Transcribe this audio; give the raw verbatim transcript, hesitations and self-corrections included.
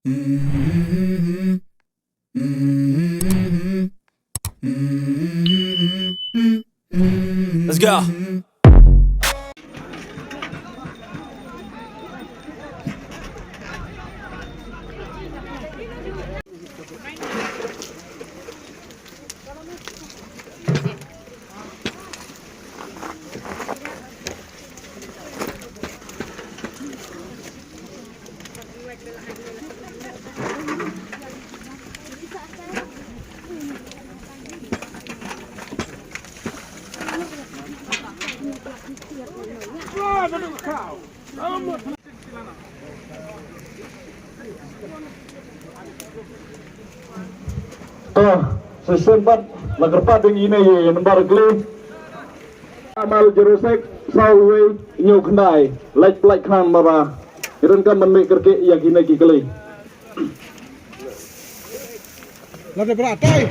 Let's go. To, shisien pat la kyrpad ïa ine i number kli. Amal zero six saw wei hynñiew khyndai. Lait lait khnang mara. Ngi donkam ban mih kyrkieh ïa kine ki kli. La dei bra tai.